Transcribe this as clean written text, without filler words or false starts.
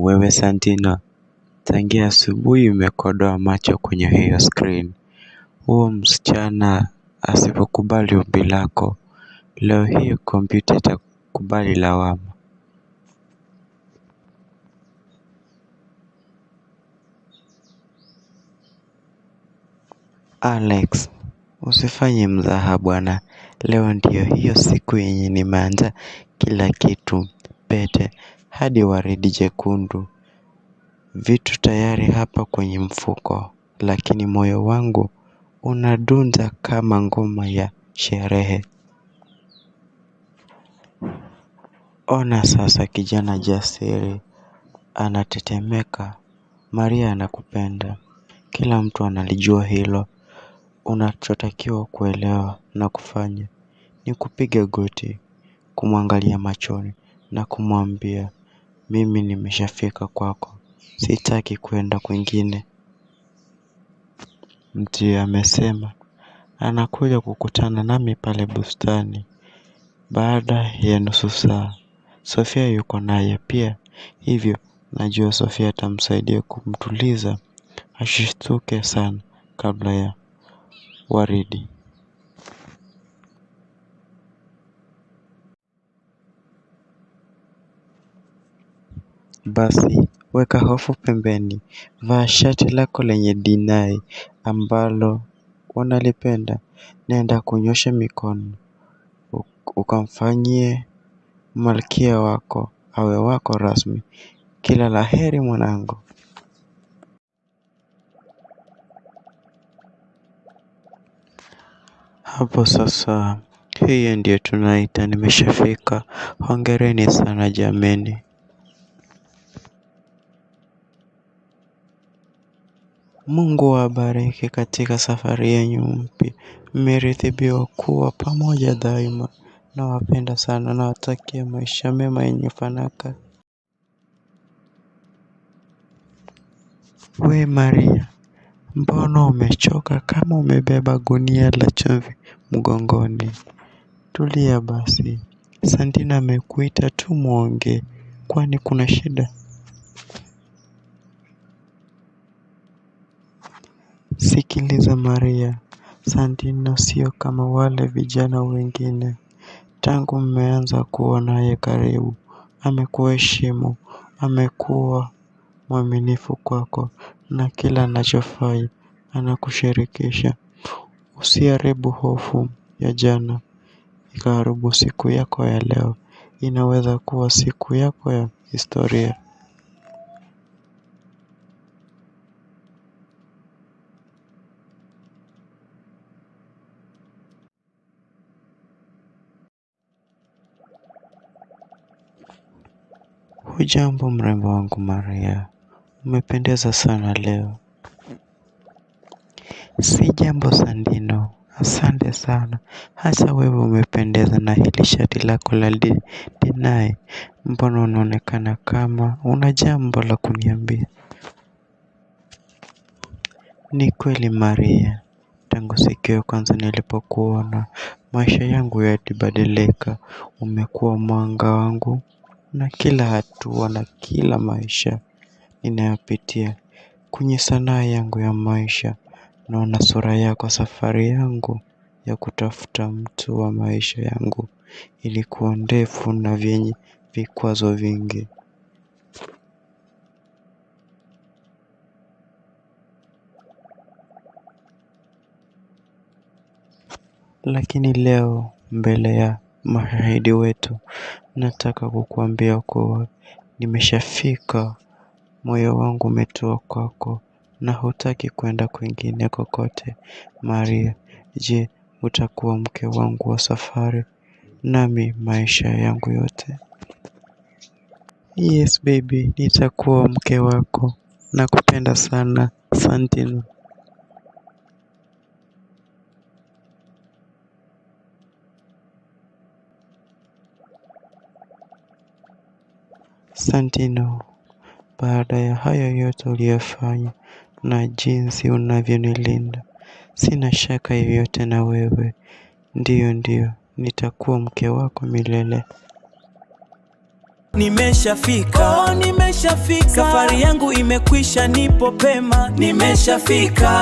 Wewe Santina, tangia asubuhi umekodoa macho kwenye hiyo screen. Huo msichana asipokubali ombi lako, leo hii kompyuta itakubali lawama. Alex, usifanye mzaha bwana. Leo ndiyo hiyo siku yenye nimeandaa kila kitu, pete, hadi waridi jekundu. Vitu tayari hapa kwenye mfuko, lakini moyo wangu unadunda kama ngoma ya sherehe. Ona sasa kijana jasiri anatetemeka. Maria anakupenda. Kila mtu analijua hilo. Unachotakiwa kuelewa na kufanya ni kupiga goti, kumwangalia machoni na kumwambia mimi nimeshafika kwako, sitaki kwenda kwingine. Mtie amesema anakuja kukutana nami pale bustani baada ya nusu saa. Sofia yuko naye pia, hivyo najua Sofia atamsaidia kumtuliza asishtuke sana kabla ya waridi. Basi weka hofu pembeni, vaa shati lako lenye dinai ambalo unalipenda, nenda kunyosha mikono ukamfanyie malkia wako awe wako rasmi. Kila la heri mwanangu. Hapo sasa, hiyo ndiyo tunaita nimeshafika. Hongereni sana jameni. Mungu awabariki katika safari yenu mpya. Mmerithibiwa kuwa pamoja daima. Nawapenda sana, nawatakia maisha mema yenye fanaka. We Maria, mbona umechoka kama umebeba gunia la chumvi mgongoni? Tulia basi. Santina amekuita tu muongee, kwani kuna shida? Sikiliza Maria, Santino sio kama wale vijana wengine. Tangu mmeanza kuwa naye karibu, amekuheshimu, amekuwa mwaminifu kwako na kila anachofanya anakushirikisha. Usiharibu hofu ya jana ikaharibu siku yako ya leo. Inaweza kuwa siku yako ya historia. Hujambo mrembo wangu Maria, umependeza sana leo. Si jambo Sandino, asante sana. Hasa wewe umependeza na hili shati lako la dinai. Mbona unaonekana kama una jambo la kuniambia? Ni kweli Maria, tangu siku ya kwanza nilipokuona, maisha yangu yalibadilika. Umekuwa mwanga wangu na kila hatua na kila maisha ninayopitia kwenye sanaa yangu ya maisha. Naona sura yako. Safari yangu ya kutafuta mtu wa maisha yangu ilikuwa ndefu na vyenye vikwazo vingi. Lakini leo mbele ya mashahidi wetu, nataka kukuambia kuwa nimeshafika. Moyo wangu umetua kwako na hutaki kwenda kwingine kokote. Maria, je, utakuwa mke wangu wa safari nami maisha yangu yote? Yes baby, nitakuwa mke wako. Nakupenda sana Santino. Santino, baada ya hayo yote uliyofanya na jinsi unavyonilinda, sina shaka yoyote na wewe. Ndiyo, ndiyo, nitakuwa mke wako milele. Nimeshafika, oh, nimeshafika. Safari yangu imekwisha, nipo pema, nimeshafika.